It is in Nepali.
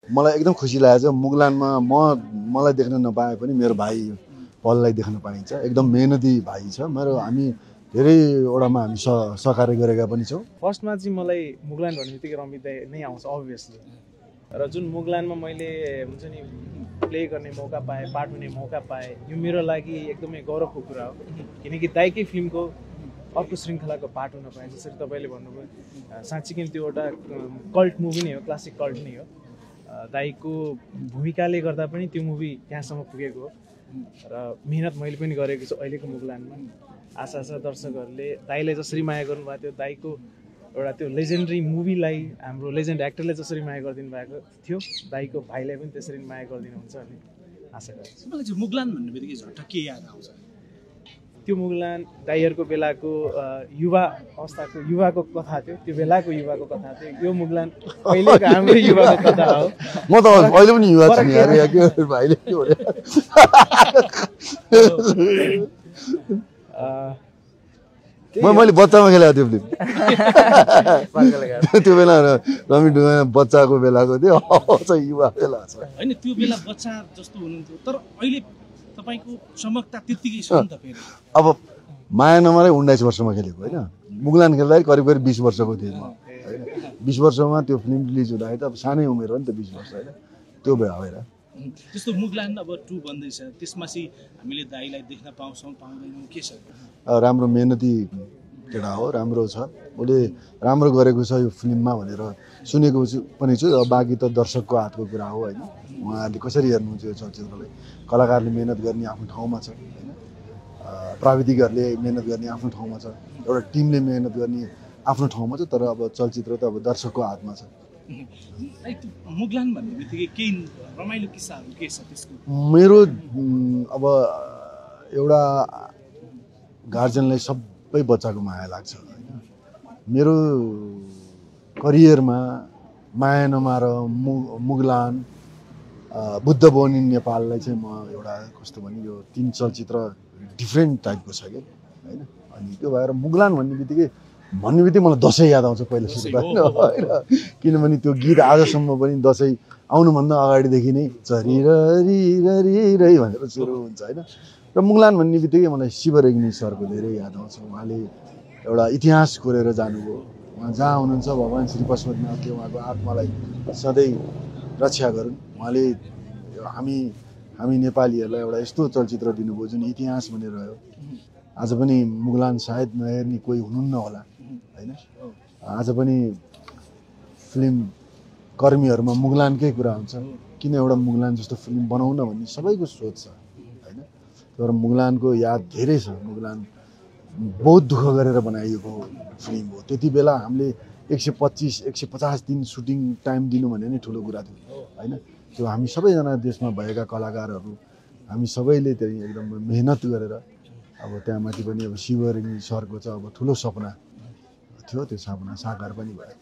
मलाई एकदम खुसी लागेको छ मुगलानमा मलाई देख्न नपाए पनि मेरो भाइ पललाई देख्न पाइन्छ। एकदम मेहनती भाइ छ मेरो। हामी धेरैवटामा हामी सहकार्य गरेका पनि छौँ। फर्स्टमा चाहिँ मलाई मुगलान भन्ने बित्तिकै रमित दाइ नै आउँछ अभियसली। र जुन मुगलानमा मैले हुन्छ नि प्ले गर्ने मौका पाएँ, पार्ट हुने मौका पाएँ, यो मेरो लागि एकदमै गौरवको कुरा हो। किनकि दाइकै फिल्मको अर्को श्रृङ्खलाको पार्ट हुन पाएँ। जसरी तपाईँले भन्नुभयो, साँच्चीकै त्यो एउटा कल्ट मुभी नै हो, क्लासिक कल्ट नै हो। दाइको भूमिकाले गर्दा पनि त्यो मुभी यहाँसम्म पुगेको हो र मेहनत मैले पनि गरेको छु अहिलेको मुगलानमा। आशा छ दर्शकहरूले दाइलाई जसरी माया गर्नुभएको थियो, दाइको एउटा त्यो लेजेन्डरी मुभीलाई हाम्रो लेजेन्ड एक्टरले जसरी माया गरिदिनु भएको थियो, दाइको भाइलाई पनि त्यसरी माया गरिदिनुहुन्छ भन्ने आशा गर्छु। मलाई चाहिँ मुगलान भन्ने बित्तिकै झट्ट के याद आउँछ? त्यो मुगलान दाइहरूको बेलाको युवा अवस्थाको युवाको कथा थियो, त्यो बेलाको युवाको कथा थियो। यो मुगलान पहिलेको हाम्रो युवाको कथा हो। म त अहिले पनि युवा छु यार, के भाइले के हो मैले बच्चामा खेलेको त्यो फिल्म। त्यो बेला रमी ढुङ्गा बच्चाको बेलाको थियो, चाहिँ युवा बेला छ होइन। त्यो बेला बच्चा जस्तो हुनुहुन्थ्यो, तर अहिले तपाईँको चमकता त्यत्तिकै छ नि त फेरि। अब माया नमरै 19 वर्षमा खेलेको होइन। मुगलान खेल्दाखेरि करिब 20 वर्षको थिएँ म होइन। 20 वर्षमा त्यो फिल्म रिलिज हुँदाखेरि त अब सानै उमेर हो नि त, 20 वर्ष होइन। त्यो भएर त्यस्तो मुगलान अब 2 बन्दैछ, त्यसमा चाहिँ हामीले दाइलाई देख्न पाउँछौँ पाउँदैनौँ, के छ? राम्रो मेहनती केटा हो, राम्रो छ, उसले राम्रो गरेको छ यो फिल्ममा भनेर सुनेको पनि छु। अब बाँकी त दर्शकको हातको कुरा हो होइन। उहाँहरूले कसरी हेर्नुहुन्छ यो चलचित्रलाई। कलाकारले मेहनत गर्ने आफ्नो ठाउँमा छ होइन, प्राविधिकहरूले मेहनत गर्ने आफ्नो ठाउँमा छ, एउटा टिमले मेहनत गर्ने आफ्नो ठाउँमा छ। तर अब चलचित्र त अब दर्शकको हातमा छ। मुगलान भन्ने बित्तिकै केही रमाइलो किस्साहरू के छ त्यसको? मेरो अब एउटा गार्जियनलाई सबै बच्चाको माया लाग्छ होइन। मेरो करियरमा माया नमार, मुगलान, बुद्ध बनी नेपाललाई चाहिँ म एउटा कस्तो भने यो 3 चलचित्र डिफ्रेन्ट टाइपको छ कि होइन। अनि त्यो भएर मुगलान भन्ने बित्तिकै मलाई दसैँ याद आउँछ पहिला सुरु होइन। किनभने त्यो गीत आजसम्म पनि दसैँ आउनुभन्दा अगाडिदेखि नै चरिररी भनेर सुरु हुन्छ होइन। र मुगलान भन्ने बित्तिकै मलाई शिव रेग्मी सरको धेरै याद आउँछ। उहाँले एउटा इतिहास कोरेर जानुभयो। उहाँ जहाँ हुनुहुन्छ भगवान् श्री पशुपतिनाथले उहाँको आत्मालाई सधैँ रक्षा गरून्। उहाँले हामी नेपालीहरूलाई एउटा यस्तो चलचित्र दिनुभयो जुन इतिहास बनेर रह्यो। आज पनि मुगलान सायद नहेर्ने कोही हुनुहुन्न होला होइन। आज पनि फिल्म कर्मीहरूमा मुगलानकै कुरा हुन्छ, किन एउटा मुगलान जस्तो फिल्म बनाउन भन्ने सबैको सोच छ होइन। तर मुगलानको याद धेरै छ। मुगलान बहुत दुःख गरेर बनाइएको फिल्म हो। त्यति बेला हामीले 125-150 दिन सुटिङ टाइम दिनु भने नै ठुलो कुरा थियो होइन। त्यो हामी सबैजना देशमा भएका कलाकारहरू हामी सबैले त्यही एकदम मेहनत गरेर अब त्यहाँ माथि पनि अब शिव रेग्मी सरको चाहिँ अब ठुलो सपना थियो, त्यो सपना साकार पनि भयो।